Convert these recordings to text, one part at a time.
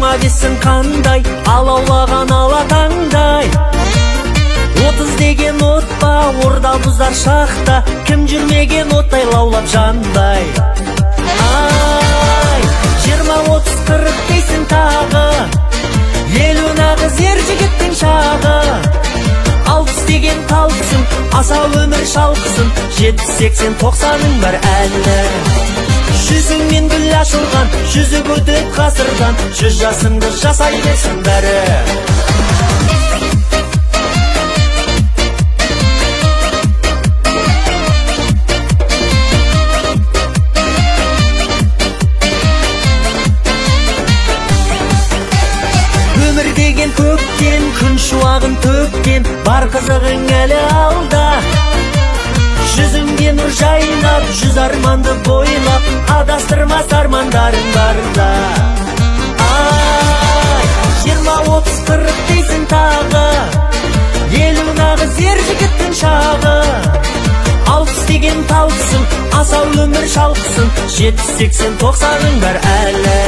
25-сің қандай, алаулаған ала таңдай. 30 деген от па, орда бұзар шақта, кім жүрмеген оттай лаулап жанбай. Ай, 20, 30, 40 дейсің тағы, 50 нағыз ер жігіттің шағы. 60 деген талқысын, аса өмір шалқысын, 70, 80, 90-ың бар әлі. Жүзіңмен гүл ашылған, жүзік өтіп ғасырдан, 100 жасыңды жасай берсін бәрі. Өмір деген көктем, күн шуағын төккен, бар қызығың әлі алда. Жүзіңде нұр жайнап, жүз арманды бойлап, адастырмас армандарың барда. Ай, 20, 30, 40 дейсің тағы, 50 нағыз ер жігіттің шағы. 60 деген талқысын, аса өмір шалқысын, 70, 80, 90-ың бар әлі.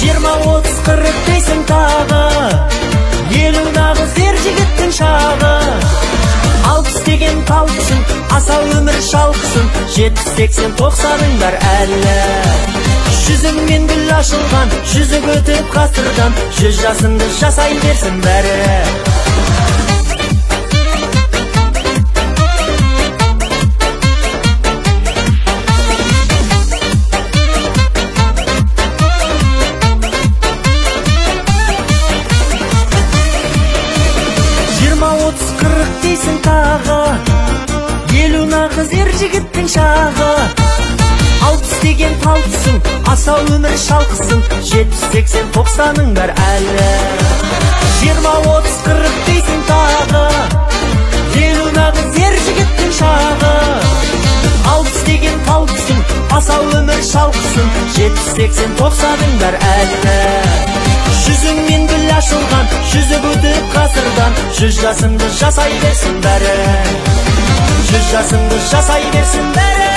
20, 30, 40 дейсің тағы, 50 нағыз ер жігіттің шағы. 60 деген талқысын, аса өмір шалқысын, 70, 80, 90-ың бар әлі. Жүзіңмен гүл ашылған, жүзік өтіп ғасырдан, 100 жасыңды жасай берсін бәрі. 40 дейсің тағы, 50 нағыз ер жігіттің шағы. 60 деген талқысын, аса өмір шалқысын, 70, 80, 90-ың бар әлі. 20, 30, 40 дейсің тағы, 50 нағыз ер жігіттің шағы. 60 деген талқысын, аса өмір шалқысын, 70, 80, 90-ың бар әлі. Жүзіңмен гүл ашылған, жүзік өтіп ғасырдан, 100 жасыңды жасай берсін бәрі. 100 жасыңды жасай берсін бәрі.